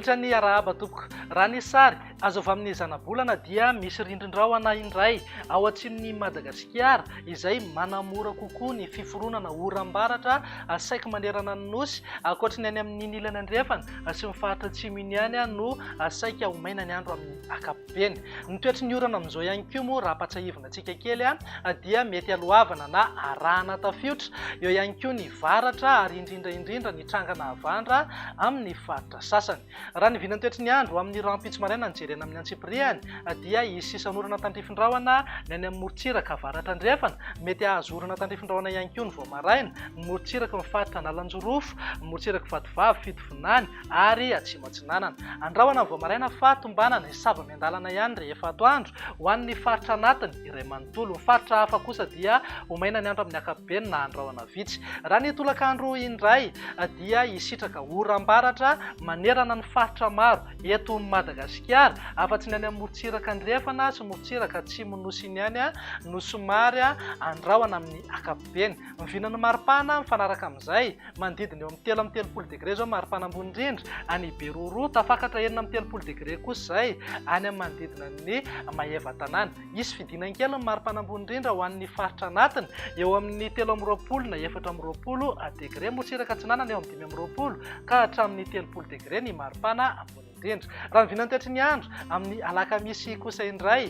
Manolotra ny arahaba tompoko. Raha ny sary azo avy amin'ny zanabolana dia misy rindrin-drahona indray ao atsimon'i Madagasikara izay manamora kokoa ny fiforonana oram-baratra saiky manerana ny Nosy, ankoatry ny any amin'iny ilany andrefana sy ny faritra atsimo iny ihany no saika ho maina ny andro amin'ny ankapobeny. Ny toetry ny orana amin'izao ihany koa moa raha ampatsiahivina antsika kely dia mety aloavana na arahana tafiotra, eo ihany koa ny varatra ary indrindra indrindra ny trangana havandra amin'ny faritra sasany. Raha ny vinantoetry ny andro amin'ny rahampitso maraina no jerena amin'ny antsipiriany dia hisy sisan'orana tandrifin-drahona ny any amin'ny morontsiraka avaratra andrefana, mety hahazo orana tandrifin-drahona ihany koa ny vao maraina, ny morontsiraky ny faritra Analanjirofo, ny morontsiraky Vatovavy, Fitovinany ary Atsimo Atsinanana. Andrahona ny vao maraina fa tombanana hisava miandalana ihany rehefa atoandro ho an'ny faritra anatiny iray manontolo. Ny faritra hafa kosa dia ho maina ny andro amin'ny ankapobeny na andrahona vitsy. Raha ny tolakandro indray dia hisitraka oram-baratra manerana ny faritra maro eto Madagasikara, afa-tsy ny any amin'ny morontsiraka andrefana sy morontsiraka atsimon'ny Nosy iny ihany no somary andrahona amin'ny ankapobeny. Ny vinan'ny maripana mifanaraka amin'izay. Manodidina eo amin'ny 33 degre izao maripana ambony indrindra any Beroroha, tafakatra 36 degre kosa izay any amin'ny manodidina ny Maevatanàna. Hisy fidinany kely ny maripana ambony indrindra ho an'ny faritra anatiny, eo amin'ny 23 na 24 degre, Morontsiraka Atsinanana eo amin'ny 25 ka hatramin'ny 30 degre ny maripana ambony indrindra. Raha ny vinantoetry ny andro, amin'ny alakamisy kosa indray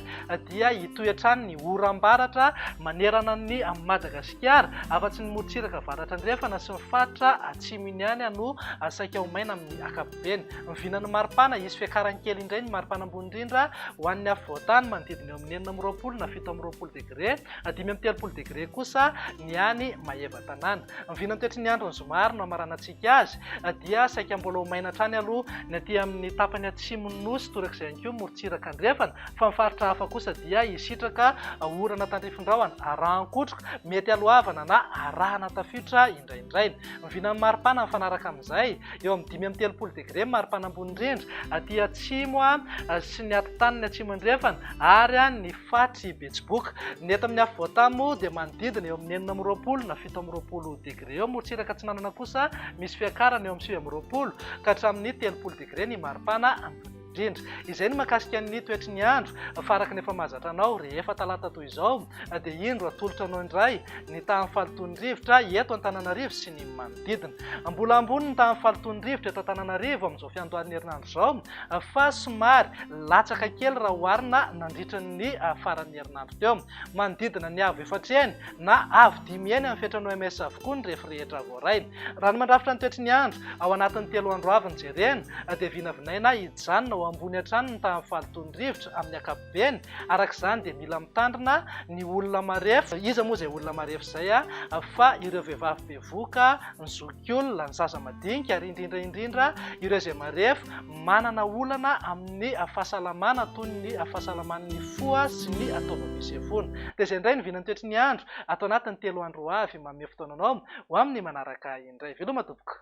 dia hitohy hatrany ny oram-baratra manerana an'i Madagasikara, afa-tsy ny morontsiraka avaratra andrefana sy ny faritra atsimo iny ihany no saika ho maina amin'ny ankapobeny. Ny vinan'ny maripana, hisy fiakarany kely indray ny maripana ambony indrindra ho an'ny afovoan-tany, manodidina eo amin'ny 26 na 27 degre, 35 degre kosa ny any Maevatanàna. Ny vinantoetry ny andro ny zoma ary no hamaranantsika azy dia saika mbola ho maina hatrany aloha ny aty amin'ny tapany atsimon'ny Nosy, torak'izay ihany koa morontsiraka andrefana, fa ny faritra hafa kosa dia hisitraka orana tandrifin-drahona arahan-kotroka, mety haloavana na arahana tafiotra indraindray. Ny vinan'ny maripana mifanaraka amin'izay, eo amin'ny 35 degre ny maripana ambony indrindra aty atsimo sy ny atitaniny atsimo andrefana ary ny faritr'i Betsiboka. Ny eto amin'ny afovoantany moa dia manodidina eo amin'ny 26 na 27 degre eo. Morontsiraka atsinanana kosa misy fiakarana eo amin'ny 29 ka hatramin'ny 30 degre ny maripana ambony indrindra. Izay ny mahakasika ny toetry ny andro fa araka ny efa mahazatra anao rehefa talata toy izao dia indro atolotra anao indray ny tahan'ny fahalotoan'ny rivotra eto Antananarivo sy ny manodidina. Mbola ambony ny tahan'ny fahalotoan'ny rivotra eto Antananarivo amin'izao fiandohan'ny herinandro izao fa somary latsaka kely raha oharina nandritra ny faran'ny herinandro teo. Manodidina ny avo efatra heny na avo dimy heny amin'ny fetran'ny OMS avokoa ny refy rehetra voaray. Raha ny mandrafitra ny toetry ny andro ao anatin'ny telo andro avy no jerena dia vinavinaina hijanona ho ambony hatrany ny tahan'ny fahalotoan'ny rivotra amin'ny ankapobeny. Araka izany dia mila mitandrina ny olona marefo, iza moa izay olona marefo izay fa ireo vehivavy bevohoka, ny zokiolona, ny zaza madinika ary indrindra indrindra ireo izay marefo manana olana amin'ny fahasalamana toy ny fahasalaman'ny fo sy ny taovam-pisefoana. Dia izay indray ny vinantoetry ny andro ato anatin'ny telo andro ho avy. Manome fotoana anao ho amin'ny manaraka indray. Veloma tompoko.